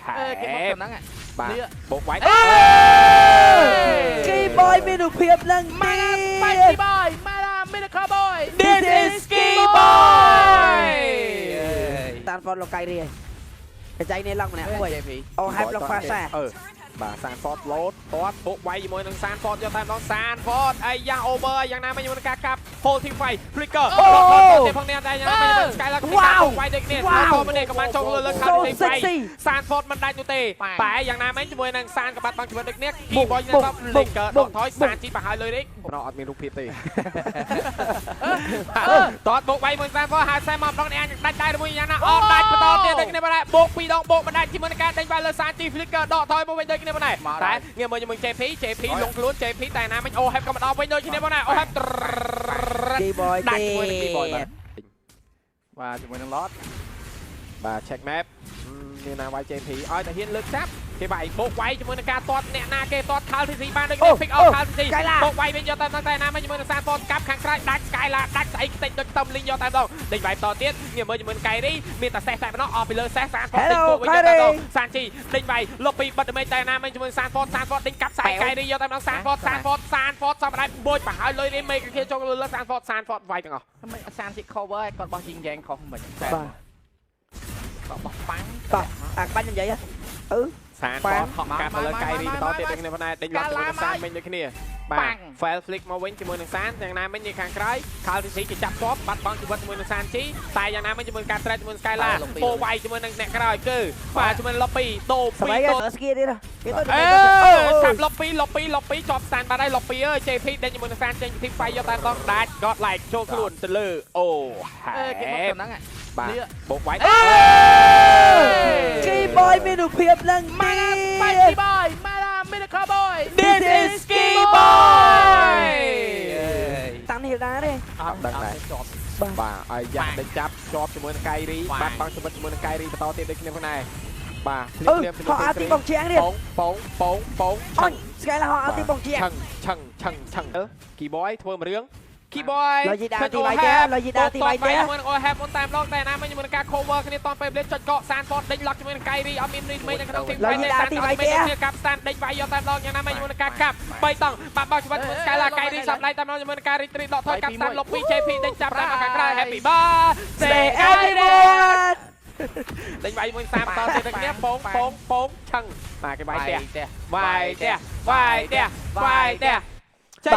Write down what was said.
ហែ អេគេមកទៅហ្នឹង បាទ នេះ បោកវាយ គីបយមានរូបភាពនឹង ម៉ា ទៀ ឡា ត Spicy Boy ម៉ាឡា Miracle Boy. This is Ski Boy. តាមហ្វតលោកកៃរីហើយកញ្ចៃនេះឡុកម្នាក់មួយ JP អូហែបលោកហ្វាសា អឺបាទសានហ្វតលោតតតបុកវាយជាមួយនឹងសានហ្វតយកតែម្ដងសានហ្វតអាយ៉ា over យ៉ាងណាមិញជាមួយនឹងការកាប់ whole team fight flicker អូ រត់ទៅផងនេះតែយ៉ាងណាមិញជាមួយ Skylar វ៉ាវ វាយដូចគ្នា វ៉ាវ តមកនេះក៏បានចូលលើលើខាង So team fight sexy. សានហ្វតមិនដាច់នោះទេ ប៉ែ តែយ៉ាងណាមិញជាមួយនឹងសានក៏បាត់បង់ជីវិតដូចគ្នាគី បុក បយនៅ បុក តប បុក Flicker បុក ដកថយសានជីប្រហើយលុយនេះប្រអត់មានរូបភាពទេ តតបុកវាយមួយសានហ្វតហាសែមកម្ដងនេះអាចដាច់ដែរមួយយ៉ាងណាអត់ដាច់បន្តទៀតដូចគ្នាបាទបុកពីរដងបុកមិនដាច់ជាមួយនឹងការដេញវាយលើសានជី Flicker ដកថយមកវិញដូចគ្នាបាទតែងាកមើលជាមួយ JP JP លងខ្លួន JP តែណាមិញអូហេបក៏មកដល់វិញដូចគ្នាបងណាអូហេប គីបយ ដាច់ ទៀ ជាមួយនឹងគីបយបាទ ត បាទជាមួយនឹង Lot បាទ check map មានណាវាយ JP ឲ្យតែហ៊ានលើកចាប់គេវាយបោកវាយជាមួយនឹងការទាត់អ្នកណាគេទាត់ Kyle TC បានដូចគ្នា pick off Kyle TC បោកវាយវិញយកតែម្ដងតែណាមិញជាមួយនឹងសានហ្វតកាប់ខាងក្រោយដាច់ Skyla ដាច់ស្អីខ្ទេចដូចតំលីងយកតែម្ដងដេញវាយតទៀតងាកមើលជាមួយនឹង Kairi មានតែសេះតែម្ដងអស់ពីលើសេះសានហ្វតដេញបោកវិញយកតែម្ដងសានជីដេញវាយលុបពីបិទមេតែណាមិញជាមួយនឹងសានហ្វតសានហ្វតដេញកាប់សាយ Kairi យកតែម្ដងសានហ្វតសានហ្វតសានហ្វតសំដៅបួចប្រហើយលុយនេះមេគេចូលលើសានហ្វតសានហ្វតវាយទាំងអស់ មិនសានជី cover ឲ្យគាត់បោះជីងយ៉ែងខុសមិនតែ បាទ គាត់បោះប៉ាំង តោះអាក្បាច់ខ្ញុំនិយាយហ៎អឺ សានហ្វតហក់កាប់ទៅលើ Kairi បន្តទៀតដូចគ្នាប៉ុន្តែដេញឡុកជាមួយនឹងសានមិញដូចគ្នាបាទ File flick មកវិញជាមួយនឹងសានយ៉ាងណាមិញនៅខាងក្រោយ Kyle TC គេចាប់ជាប់បាត់បង់ជីវិតជាមួយនឹងសានជីតែយ៉ាងណាមិញជាមួយនឹងការត្រែតជាមួយនឹង Skyla ពោវាយជាមួយនឹងអ្នកក្រោយគឺបាទជាមួយនឹង Lobby ដូ ស ពីដូ มัយស្គីទៀតគេទៅ អេចាប់ Lobby Lobby Lobby ជាប់សានបាត់ហើយ Lobby អើយ JP ដេញជាមួយនឹងសានចេញពី team fight យកតែម្ដងដាច់ God like ចូលខ្លួនទៅលើអូហែ អេគេមកទៅហ្នឹង បាទ នេះ បោកវាយ គីបយមានរូបភាពនឹង ម៉ា ទៀ ឡា Spicy ត Boy ម៉ាឡា Miracle Boy. This is Ski Boy. តាំងនេះដែរទេ អត់ដឹងដែរ ជាប់ បាទឲ្យយ៉ាដេញចាប់ជាប់ជាមួយនឹងកៃរីបាត់បង់ជីវិតជាមួយនឹងកៃរីបន្តទៀតដូចគ្នាផងដែរបាទ អឺហោះអាទីបងជាងទៀត ពងពងពងពង អញស្កៃឡាហោះអាទីបងជាង ឆឹងឆឹងឆឹងឆឹងគីបយធ្វើមួយរឿងគីបយ លយីដាទីវាយទេលយីដាទីវាយទេ ជាមួយនឹងអូហេបមុនតាមដងតែណាមិញជាមួយនឹងការ cover គ្នាតពេលលេចុចកកសានហ្វតដេញឡុកជាមួយនឹងកៃរីអត់មានរីមេនៅក្នុងទីគ្នាកាប់ស្តានដេញវាយយកតាមដងយ៉ាងណាមិញជាមួយនឹងការកាប់3តង់បាត់បោះជីវិតជាមួយស្កាយឡាកៃរីសាប់ដៃតាមដងជាមួយនឹងការរីត្រីដកថយកាប់ស្តានលុប2 JP ដេញចាប់តាមខាងក្រៅ Happy Birthday everyone. ដេញវាយមួយសាមតទៀតគ្នាពងពងពងឆឹងបាទគេវាយផ្ទះ ផ្ទះ វាយផ្ទះវាយផ្ទះវាយផ្ទះចេញ